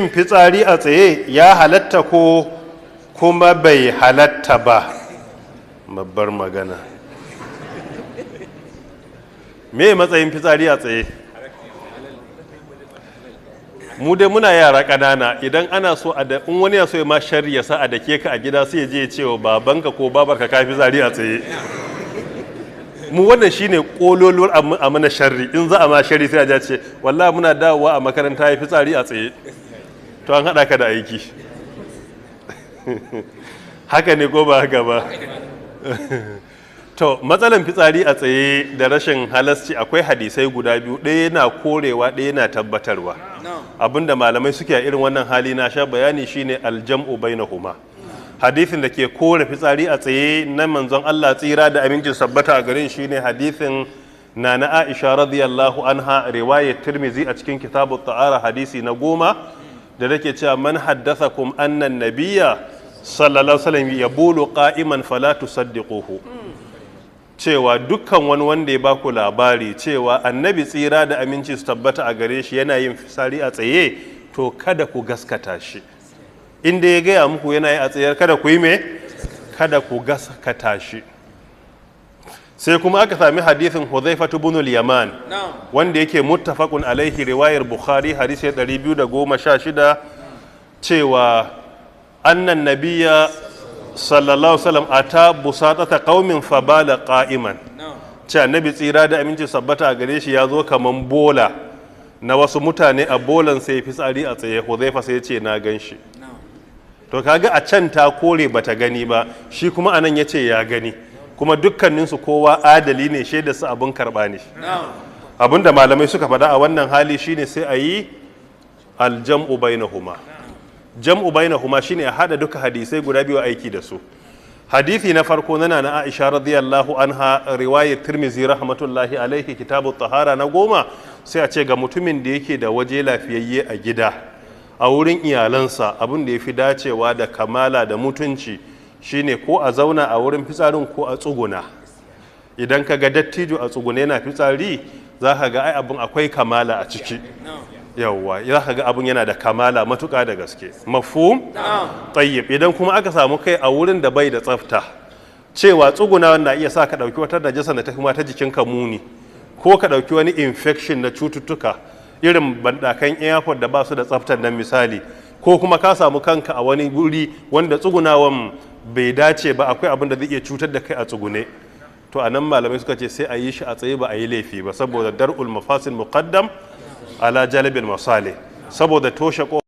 Fitsari a tsaye ya halatta ko kuma bai halatta ba? Babbar magana. Me matsayin fitsari a tsaye? Mu dai muna yara ƙanana, idan ana so a da in wani ya so ya ma sharri, ya sa a dake ka a gida, sai ya je ya ce wa babanka ko babarka ka fitsari a tsaye. Mu wannan shine kololuwar a mana sharri. In za a ma sharri, sai a ce, "Wallahi muna dawowa a makaranta ya fitsari a tsaye." To, an haɗa ka da aiki. Haka ne ko ba haka ba? To, matsalan fitsari a tsaye da rashin halasci, akwai hadisai guda biyu, ɗaya na korewa, ɗaya na tabbatarwa. Abinda malamai suke a irin wannan hali, na sha bayani, shine aljam'u bainahuma. Hadisin da ke kore fitsari a tsaye na manzon Allah, tsira da amincin sabbata a garin, shine hadisin na na Aisha radiyallahu anha, riwayat Tirmizi a cikin Kitabu Tahara, hadisi na 10, da take cewa, "Man haddathakum anna nabiyya sallallahu alaihi wasallam yabulu qa'iman fala tusaddiquhu." Cewa dukkan wani wanda ya baku labari cewa Annabi, tsira da aminci su tabbata a gare shi, yana yin fitsari a tsaye, to kada ku gaskata shi. Inda ya gaya muku yana yi a tsaye, kada ku yi me? Kada ku gaskata shi. Sai kuma aka sami hadithin Hudhaifa ibn al-Yaman, wanda yake muttafaqun alaihi, riwayar Bukhari, hadisi 216, cewa annan nabiyya sallallahu alaihi wasallam ata busatata qaumin fabala qa'iman. Ce Annabi, tsira da aminci sabbata a gare shi, ya zo kaman bola na wasu mutane, a bolan sai fitsari a tsaye. Hudhaifa sai ya ce, "Na gan shi." To, kaga a can ta kore bata gani ba, shi kuma anan ya ce ya gani. Kuma dukkaninsu kowa adali ne, shaida su abin karba ne. Abinda malamai suka faɗa a wannan hali shine sai a yi aljam'u bainahuma. Jam'u bainahuma shine a hada duka hadisai guda biyu, aiki da su. Hadisi na farko na Aisha radiyallahu anha, riwayat Tirmizi rahmatullahi alaihi, Kitabu Tahara na 10, sai a ce ga mutumin da yake da waje lafiyayye a gida, a wurin iyalansa, abin da ya fi dacewa da kamala da mutunci shine ko a zauna a wurin fitsarin ko a tsuguna. Idan ka ga dattijo a tsugune yana fitsari, za ka ga ai abin akwai kamala a ciki. Yawwa, za ka ga abin yana da kamala matuƙa da gaske. Mafhum? Tayyib. Idan kuma aka samu kai a wurin da bai da tsafta, cewa tsuguna na iya sa ka ɗauki wata najasa da ta kuma ta jikinka muni, ko ka ɗauki wani infection na cututtuka, irin banɗakan airport da ba su da tsaftar nan misali, ko kuma ka samu kanka a wani guri wanda tsugunawan bai dace ba, akwai abin da zai iya cutar da kai a tsugune, to a nan malamai suka ce sai a yi shi a tsaye, ba a yi laifi ba, saboda dar'ul mafasid muqaddam ala jalbil masalih, saboda toshe.